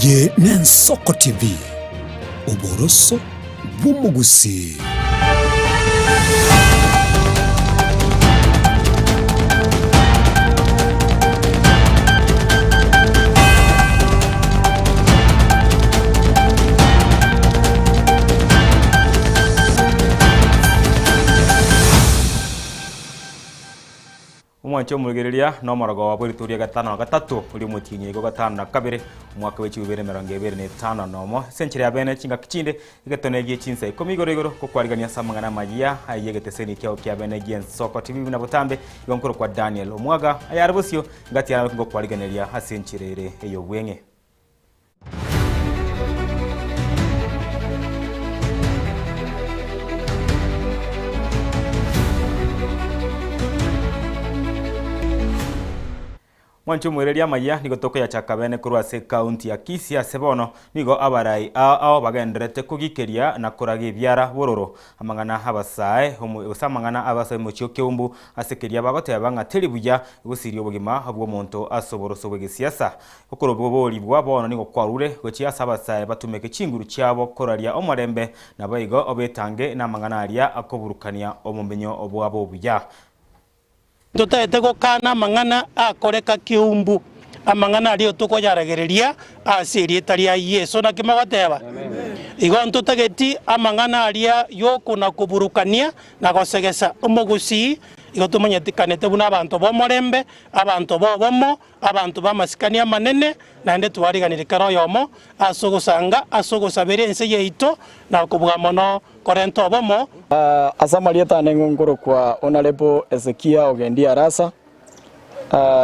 Eye n'Ensoko TV, oboroso bw'omogusii. Omwanche omorigereria nomorogoba bwe rituko ria gatano na gatato oria omotienyi oigo gatano na kabere, omwaka bwe chibubere emerongo ebere na etano nomo. Ase enchera ya bene chingaki chinde egetone gie chinsa ikomi igoro igoro gokwarigania ase amang'ana amayia aye egeteseni kiao kia bene gi'ensoko TV buna botambe igo nkorokwa Daniel Omwaga ayare bosio ngati yane ngokwariganeria ase enchera ere ey'obweng'e. Mwanche omoireria amayia nigo tokoyachaka bene korwa ase ekaunti ya Kisii ase bono nigo abarai ao ao bagendererete kogikeria na koraga ebiara bororo amang'ana abasae gose amang'ana abasae omochie o Keumbu ase keria bagoteba ng'a teri buya gosiria obogima bw'omonto ase oboroso bw'egesiasa. Okoboorigwa bono nigo kwarure gochia ase abasae batumeke chinguru chiabo koraria omorembe, naboigo obetange namang'ana aria akoburukania obomenyo bwabo obuya. Totaete gokana amang'ana akoreka keumbu, amang'ana aria tokoyaragereria ase erieta ria Yeso. Naki mogoteba? Igo ntotageti amang'ana aria y'okona-koburukania na gosegesa omogusii, igo tomanyetikanete buna abanto b'omorembe, abanto b'obomo, Abanto b'amasikani amanene, naende twariganirie kera oyomo ase ogosanga ase ogosabera ense yaito, na kobua mono korenta obomo. Ase amarieta ane nkorokwa Honourable Hezekia Ogendi Arasa,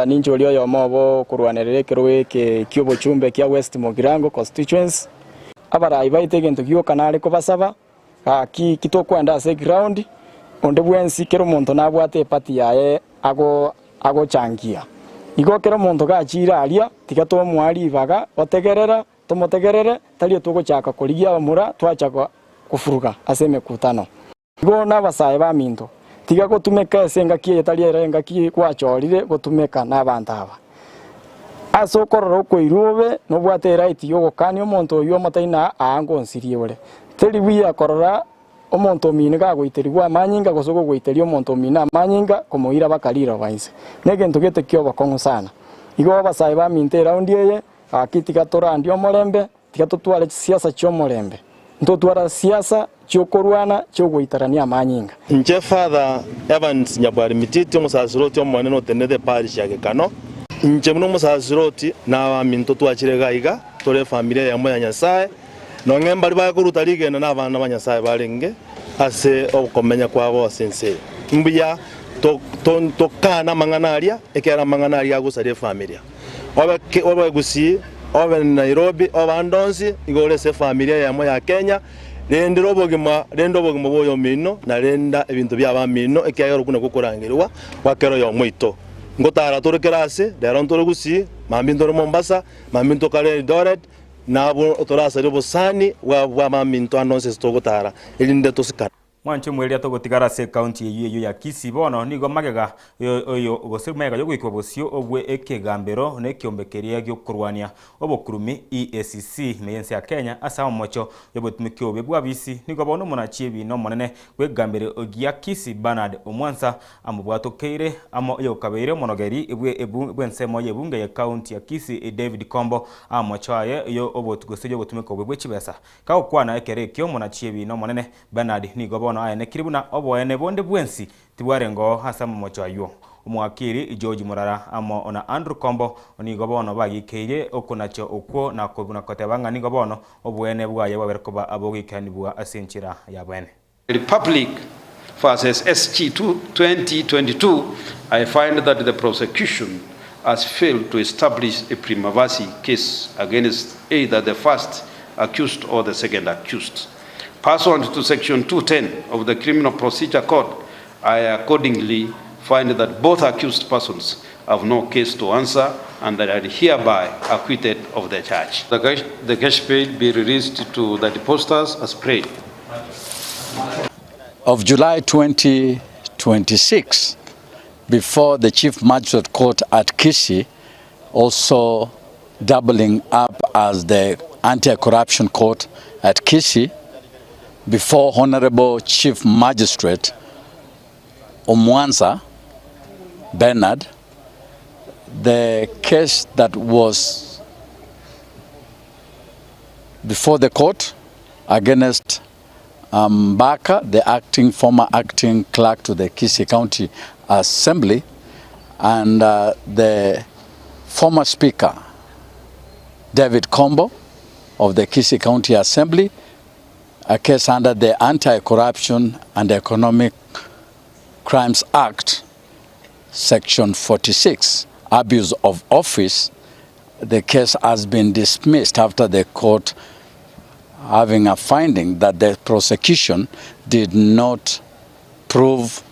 ninche oria oyomo obo okorwanerera ekerogo eke ki'obochumbe kia West Mugirango Constituency. Abarai baito egento gioka nare kobasaba, gaki ki tokwenda ase eground, onde bwensi kera omonto nabwate eparty yaye ago agochangia. Igo kera omonto gachiire aria, tiga tomoa ribaga gotegerera, tomotegerere, tari togochaka korigia abamura twacha kofuruga ase emekutano. Igo nabasae baminto, tiga gotumeka ase engaki eye tari ere engaki gwachorire gotumeka nabanto aba. Ase okorora okoirwa obe nobwate eraiti y'ogokania omonto oyio omotaina aa ngonsirie ore. Teri buya korora Omonto omino gagoiterigwa amanyinga, gose ogogoiteria omonto omino amanyinga, komoira baka riroba inse, negento gete ki'obokong'u sana. Igo abasae baminto eraundi eye, gaki tiga torandie omorembe, tiga totware chisiasa chi'omorembe, ntotwara siasa chi'okorwana chi'ogoitarania amanyinga. Inche Father Evans Nyabwari Mititi, omosasiroti omonene otenenete eparish ya Gekano. Inche buna omosasiroti na abaminto twachire iga iga, tore efamiri eyemo ya Nyasae, Nonye mbaria bakoruta rigena nabana ba Nyasae barenge ase okomenya kwabo ase ense eye. Mbuya tokane amang'ana aria, ekiagera amang'ana aria agosaria efamilia. Obe obe Gusii, obe Nairobi, obe ande onsi, igo ore ase efamilia eyemo ya Kenya, rendera obogima, renda obogima bwa oyomino, na renda ebinto bia abamino, ekiagera okwo nakwo okorangerigwa gwa kera oyomo oito. Ngotara tore kera ase, rero ntore Gusii, mambia ntore Mombasa, mambia ntokare Eldoret, Nabwo torasarie obosani bw'abaminto ande onsi ase togotara, erinde tosikane. Mwanche omoerio togotigara ase ekaunti eyio eyio ya Kisii bono nigo magega oyo gose magega yogoikwa bosio obwe ekegambero na ekiombe keria giokorwania obokurumi EACC ime y'ense ya Kenya ase amomocho yobotumiki obobe bw'abisi nigo bono omonachi ebiina omonene bw'ekegambero gia Kisii Bernard Omwansa Amobwatokeire amo oyokabeire omonogeri bw'ensemo y'ebunge y'Ekaunti ya Kisii David Kombo amocho aye gose y'ogotumeka obobe bwe chibesa. Kagokwana ekero ekio omonachi ebiina omonene Bernard nigo bono aenekire buna oboene bonde bwensi tibwarengeo ase amamocho ayio. Omowakiri George Murara amo na Andrew Kombo nigo bono bagikeirie okonacha okwo na koteba ng'a nigo bono oboene bwaye bwabere koba bogoikeranigwa ase enchera ya bene. Republic versus SG 2022, I find that the prosecution has failed to establish a prima facie case against either the first accused or the second accused. Pursuant to section 210 of the Criminal Procedure Code, I accordingly find that both accused persons have no case to answer and that are hereby acquitted of the charge. The cash, the cash bail be released to the depositors as prayed. Of July 2026 before the Chief Magistrate Court at Kisii also doubling up as the Anti-Corruption Court at Kisii before Honorable Chief Magistrate Omwanza Bernard, the case that was before the court against Mbaka, the acting former acting clerk to the Kisii County Assembly, and the former speaker, David Kombo, of the Kisii County Assembly, a case under the Anti-Corruption and Economic Crimes Act, Section 46, abuse of office. The case has been dismissed after the court having a finding that the prosecution did not prove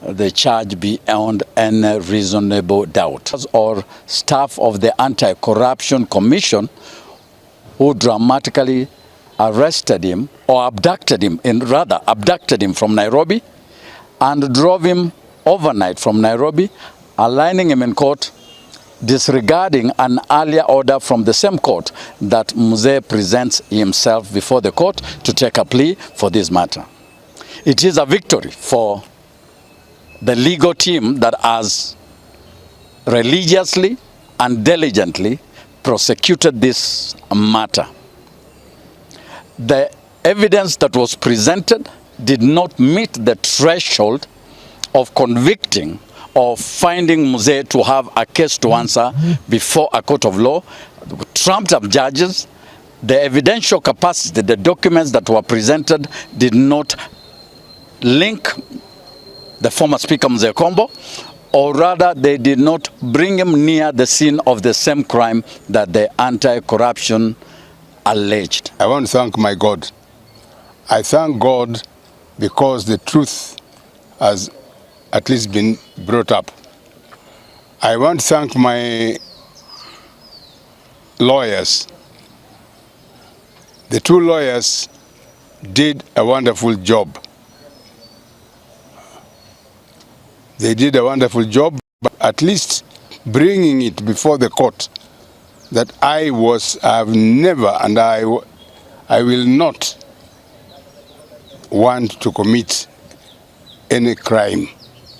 the charge beyond any reasonable doubt. Or staff of the Anti-Corruption Commission who dramatically arrested him or abducted him, in rather abducted him from Nairobi and drove him overnight from Nairobi, aligning him in court, disregarding an earlier order from the same court that Mzee presents himself before the court to take a plea for this matter. It is a victory for the legal team that has religiously and diligently prosecuted this matter. The evidence that was presented did not meet the threshold of convicting or finding Mzee to have a case to answer before a court of law. Trumped up judges, the evidential capacity, the documents that were presented did not link the former Speaker Mzee Kombo, or rather they did not bring him near the scene of the same crime that the anti-corruption alleged. I want to thank my God. I thank God because the truth has at least been brought up. I want to thank my lawyers. The two lawyers did a wonderful job. They did a wonderful job, but at least bringing it before the court that I was, I have never, and I, I will not want to commit any crime.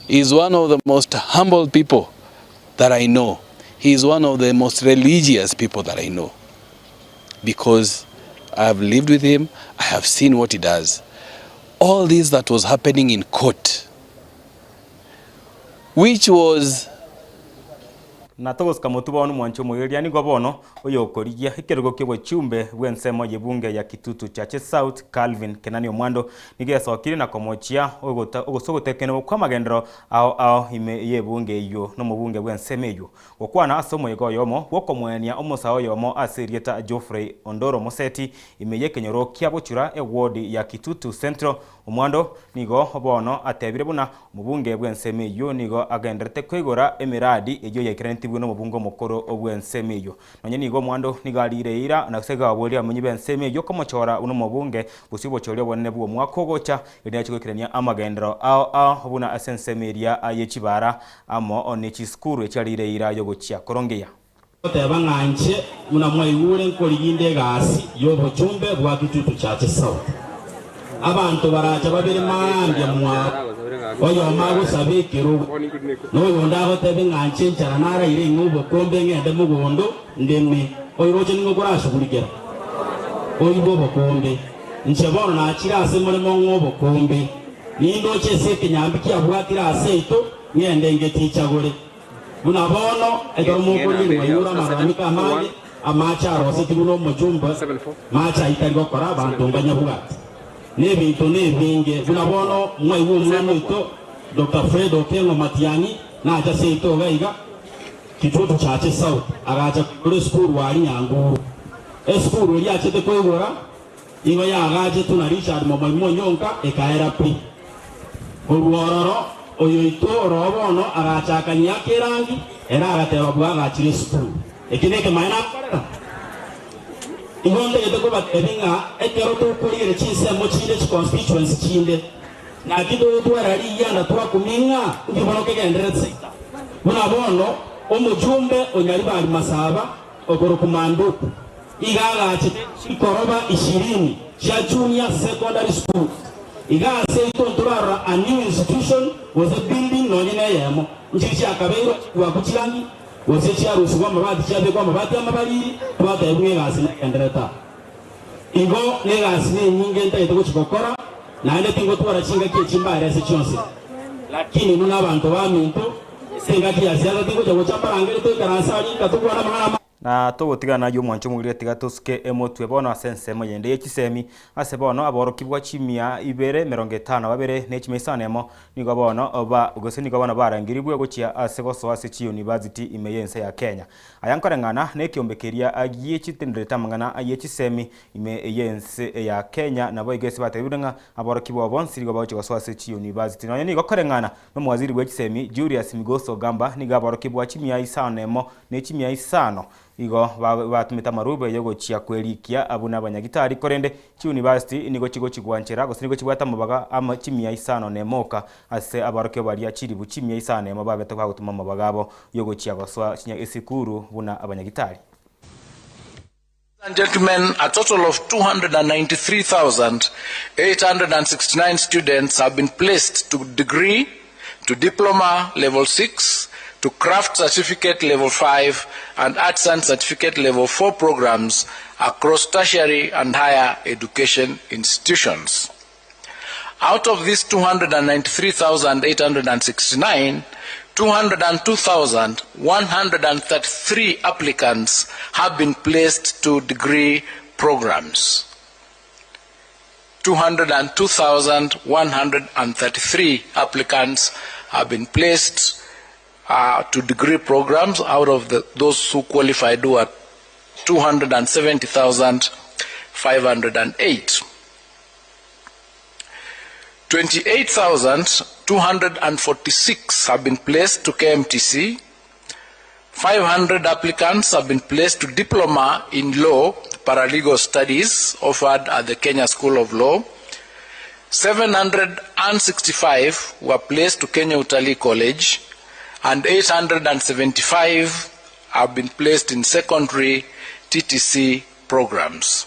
He is one of the most humble people that I know. He is one of the most religious people that I know because I have lived with him, I have seen what he does. All this that was happening in court, which was Na togosika motwe bono omwancho omoiroria nigo bono oyokorigia ekerogo ki'obochumbe bw'ensemo y'ebunge ya Kitutu Chache South Calvin Kenani Omwando nigo esokire na komochia ogota gose ogotekenerwa kw'amagenderero ao ao ime y'ebunge eyio n'omobunge bw'ensemo eyio. Gokwana ase omoyega oyomo bw'okomoenia omosae oyomo ase erieta Geoffrey Ondoro Moseti ime y'ekenyoro kia Bochura eward ya Kitutu Central Omwando nigo bono atebire buna omobunge bw'ensemo eyio nigo agendererete koigora emeradi eyio yaikeranetigwe nomobunge omokoro bw'ensemo eyio. Nonye nigo omwando nigo ariire eira na gose gaboria abamenyi b'ensemo eyio komochora buna omobunge gose obochori obonene bw'omwaka ogocha erinde ache goikerania amagenderero ao ao buna ase ensemo eria ye chibara amo ne chisukuru echiariire eira yogochia korongeya. Goteba ng'a inche buna mwaigure nkorigia inde egasi y'obochumbe bwa Kitutu Chache South. Abanto baracha babere mambia mwabo, oyomo agosabe ekerogo, na oyonde agotebe ng'a inche enchara naraire ing'e obokombe ng'ende mogondo ndeme. Oiroche ning'o okorasugurikera oigwe obokombe? Inche bono nachire ase more mong'e obokombe, nindoche ase ekenyambi kiabwatire ase aito, ng'ende ngetichagore. Buna bono, ekero mokorigerigwa igoro amaramiko amange, amache arosetigwe nomochumba, mache ayio tari gokora abanto mbanyabwate. Nebinto nebinge. Buna bono mwaigwa omwana oito Doctor Fred Okengo Matiang'i nacha seito iga iga, Kitutu Chache South, agacha koigora esukuru aria Nyanguru. Esukuru eria achete koigora Nigo yaagachetwe na Richard Momoimo Onyonka ekaera pi. Korwa ororo oyoito oroo bono agachaka nyiaka erangi, ere agateba bwagachire esukuru. Eki nekemaene akorera? Igo ntagete kobatebia ng'a ekero tokorigereria chinsemo chinde chiconstituency chinde, naki togotwara rigianda twakumia ng'a nki bono kegendererete seita. Buna bono omojumbe o Nyaribari Masaba okorokwa Manduku. Iga agachete chikoroba ishirini chia Junior Secondary Schools. Iga ase aito ntorarora a new institution gose building nonye neyemo. Nchiri chiakabeirwe chigwaku chirangi gose chiarusigwa amabati chiabekwa amabati amabariri twatebwa ng'a egasi negenderete aa. Igo negasi nenyinge ntagete gochia gokora naende tingotwara chingaki echi mbare ase chionsi. Lakini inwe nabanto baminto ase engaki ya siasa tingocha gocha mbarangere toikaranse aria inka tokwane amang'ana ama. Na togotigana nayio omwancho omorire tiga tosuke emotwe bono ase ensemo yende ye chisemi. Ase bono aborokigwa chimia ibere emerongo etano na babere ne chimia isano nemo nigo bono ba gose nigo bono barangirigwe gochia ase gosoa ase chiyunivasiti ime y'ense ya Kenya. Aya nkoreng'ana nekiombe keria gie chitenderete amang'ana ye chisemi ime y'ense ya Kenya naboigo ase batebirwe ng'a aborokigwa bonsi nigo bagochia gosoa ase chiyunivasiti. Nonya nigo koreng'ana Nomowaziri bwe chisemi Julius Migos Ogamba nigo aborokigwa chimia isano nemo ne chimia isano igo batumete amarube yogochia kwerikia buna abanyagitari korende chiunivasiti nigo chigochi gwanchera gose nigo chibwate amabaga ama chimia isano nemo oka ase aborokigwa baria chilifu chimia isano nemo babete bagotuma amabaga abo yogochia gosoa esikuru buna abanyagitari. And gentlemen, a total of 293,869 students have been placed to degree, to diploma level 6, to craft certificate level 5, and arts and certificate level 4 programs across tertiary and higher education institutions. Out of these 293,869, 202,133 applicants have been placed to degree programs. 202,133 applicants have been placed uh, to degree programs out of the, those who qualified who are 270,508. 28,246 have been placed to KMTC. 500 applicants have been placed to diploma in law paralegal studies offered at the Kenya School of Law. 765 were placed to Kenya Utalii College and 875 have been placed in secondary TTC programs.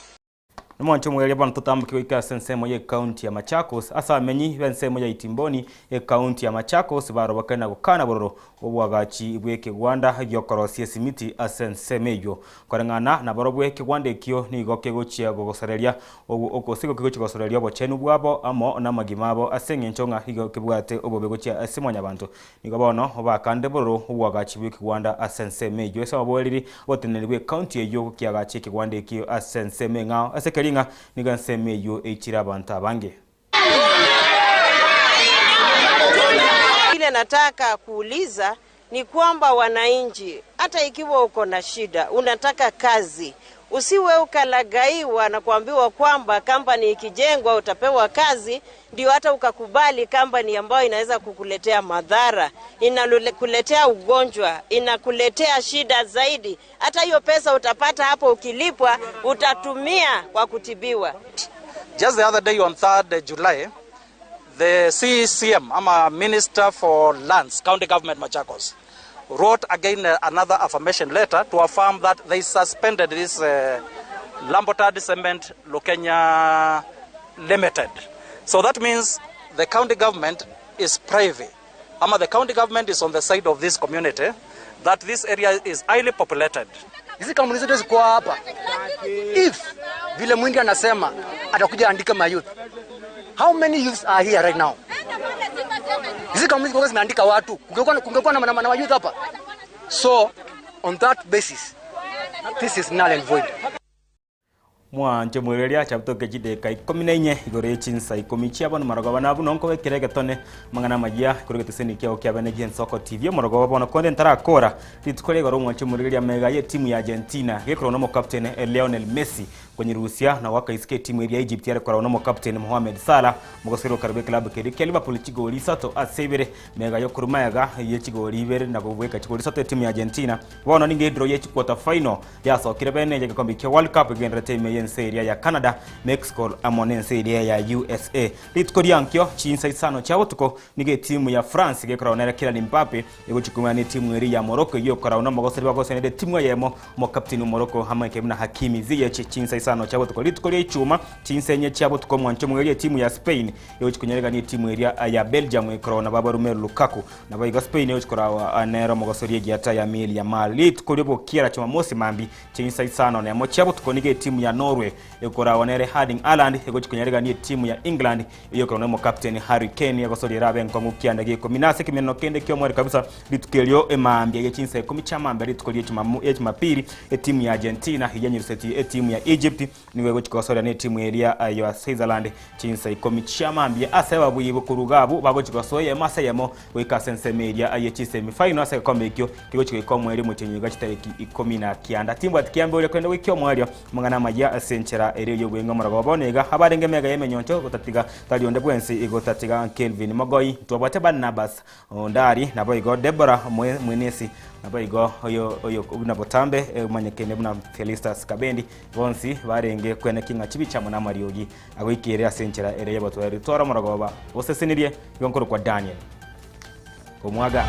Nomonche omoerio bono totamboke goika ase ensemo y'ecounty ya Machakos, ase abamenyi b'ensemo ya Itimboni, ecounty ya Machakos barobokire na gokana bororo obwagachi bw'ekegwanda gi'okorosia esimiti ase ensemo eyio. Koreng'ana nabarobwo ekegwanda ekio nigo kegochia gogosareria gose igo kegochia gosoreria obochenu bwabo amo namagima abo ase engencho ng'a igo kebwate obobe gochia ase mwanyabanto. Nigo bono bakande bororo obwagachi bw'ekegwanda ase ensemo eyio ase oboereri oboteneneri bw'ecounty eyio gokiagacha ekegwanda ekio ase ensemo eng'ao ase keria ng'a nigo ensemo eyio eichire abanto abange. Kile nataka kuuliza ni kwamba wananchi, hata ikiwa uko na shida, unataka kazi, usiwe ukalagaiwa na kuambiwa kwamba kampani ikijengwa utapewa kazi, ndio hata ukakubali kampani ambayo inaweza kukuletea madhara, inakuletea ugonjwa, inakuletea shida zaidi. Hata hiyo pesa utapata hapo ukilipwa, utatumia kwa kutibiwa. Just the other day on 3rd July, the CECM, ama Minister for Lands, County Government Machakos, wrote again another affirmation letter to affirm that they suspended this Lambotad Cement Lukenya Limited. So that means the county government is privy. Ama the county government is on the side of this community, that this area is highly populated. Hizi kampuni zote ziko hapa. If vile Mwindi anasema atakuja andika ma youth. How many youths are here right now? Hizi kampuni ziko zimeandika watu. Kungekuwa na ma youth hapa. So on that basis this is null and void. Mwanche mwereria chaptoke chideka ikomi na inye igoro ye chinsa ikomi chia bono marogoba nabu nonko ekere egetone amang'ana amayia igoro egeteseni kiao kia bene gi'ensoko TV omorogoba bono konde ntarakora rituko ria igoro omwanche mwereria amega ye timu ya Argentina gekorwa n'omokapteni Lionel Messi konyerusia na goaka isiko etimu eria Egypt yare korwa n'omokapteni Mohamed Salah mogosera okare bw'eklabu keria kia Liverpool chigori isato ase ibere mega yokorwa magega ye chigori ibere na kobweka chigori isato etimu ya Argentina bono ninga edraw ye chiquarter final yasokire bene ye gekombe kia World Cup egenderete ime ye. y'ense eria ya Canada, Mexico amo n'ense eria ya USA. Rituko riankio chinsa isano chia botuko nigo etimu ya France gekoragwa nere Kylian Mbappe egochia koumera netimu eria ya Morocco eyio ekoragwa nomogosori bagosanire etimu eyemo omokapteni o Morocco amaike buna Hakimi Ziyech chinsa isano chia botuko. Rituko ria ichuma chinsa enye chia botuko omwancho omogeri etimu ya Spain egochia konyaregania etimu eria ya Belgium ekoragwa na baba Romelu Lukaku. Naboigo Spain egochia koragwa nere omogosori egiata Lamine Yamal. Rituko riobokiera Chumamosi mambia chinsa isano nemo chia botuko nigo etimu ya Norway Ekoragwa nere Erling Haaland egochia konyaregania etimu ya England eyio ekoragwa nomokapteni Harry Kane egosoria erabe enkong'u kianda gia ikomi. Nase ekemeneno kende ki'omweri kabisa rituko erio emaambia ye chinsa ikomi chia mambia rituko ria Jumapili etimu ya Argentina eyio yanyerusetie etimu ya Egypt nigo egochia gosoria netimu eria ya Switzerland chinsa ikomi chia mambia ase ababuyi koruga abwo bagochia gosoa eyemo ase eyemo goika ase ensemo eria ye chisemi final ase egekombe ekio kegochia goika omweri omotienyi iga chitariki ikomi na kianda. Timbwati kiambe oria korende goikia omoerio amang'ana amaya ase enchera eria y'obweng'e omorogoba bono iga abarenge emega y'emenyoncho gotatiga tari onde bwensi gotatiga Kelvin Mogoi ntwabwate Barnabas Ondari naboigo Deborah Mwenesi naboigo oyo oyo buna botambe omanyekene buna Felistus Kabendi bonsi barenge kweneki ng'a chibicha amo namariogi agoikere ase enchera ere y'obotoereru. Twara omorogoba osesenirie, igo nkorokwa Daniel. Omwaga.